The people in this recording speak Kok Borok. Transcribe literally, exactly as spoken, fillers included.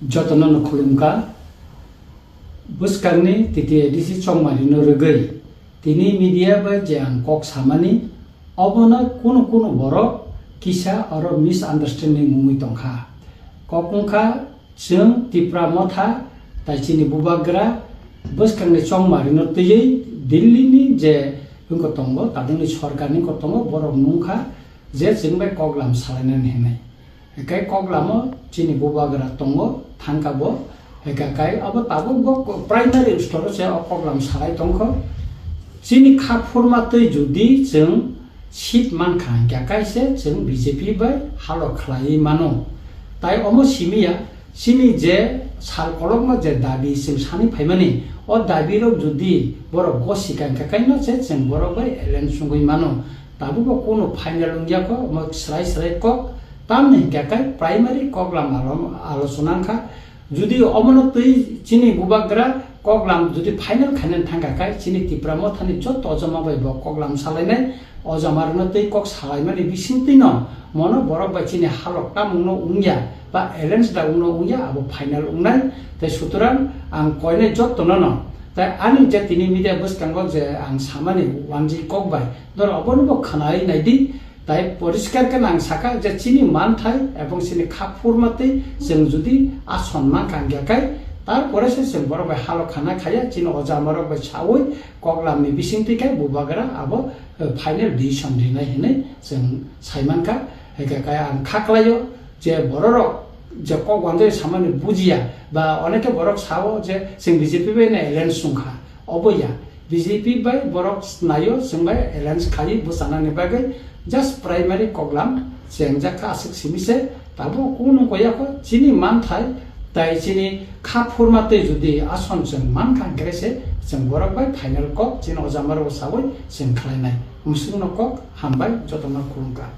Jotono no khulumkha. Bwskangni T T A D C chongmarino rwgwi tini media bai je ang kok samani, obono kunu kunu borok kisa oro misunderstanding wngwi tongkha. Kok wngkha, chwng Tipra Motha tai chini bubagra bwskangni chongmarino twiwi Delhi ni je wngkha tongo, tabukni sorkarni wngkha tongo, borok nungkha je chwng bai koklam salainani hinwi. Hinkhe koklamo chini bubagra tongo, thangkha bo. Hinkhe kai abo tabuk bo primary store se o koklam salai tongkho. Chini kha phurma twi judi chwng seat mankha hinkhe kaise chwng B J P bai halo khlaiwi mano. Tai omo simiya, chini je sal kolokma je dabi chwng sani phaimani, o dabi rok judi borok gosika hinkhe kaino se chwng borok bai alliance wngwi mano. Tabukbo kunu final wngya kho, omo srai srai kok, tamni hinkhe kai primary koklam alo-, alochona wngkha. Judi omono twi chini bubagra koklam judi final khainani thangkha kai, chini Tipra Mothani joto ojama bai bo koklam salainai, ojama rwna twi kok salaimani bisingtwino mono borok bai chini halok tamungno wngya, ba alliance da wngno wngya, abo final wngnai. Tai sutorang ang koinai jotono no, tai ani je tini media bwskango je ang samani wanjwi kok bai, doro obono bo khwnai naidi. Tai poriskar khe nang sakha je chini manthai ebong chini kha phurma twi chwng judi ason mankha hinkhe kai, tarpore se chwng borok bai halok khana khaya, chini ojamarok bai sawi koklamni bisingtwi khe bubagra abo, eh, final decision rinai hinwi chwng saimankha. Hinkhe kai ang kha klaio je bororok je kok wanjwi samani bujiya, ba onekhe borok sao je chwng B J P bai no alliance wngkha, obo ya. B J P bai borok naio chwng bai alliance khaiwi bwchanani bagwi just primary koklam chengjak kha aswk simi se, tabuk kunu koya kho chini manthai tai chini kha phurma twi judi ason chwng mankha hinkhe se chwng borok bai final kok chini ojamarok sawi chwng khlainai. Musungno kok hambai jotono khulumkha.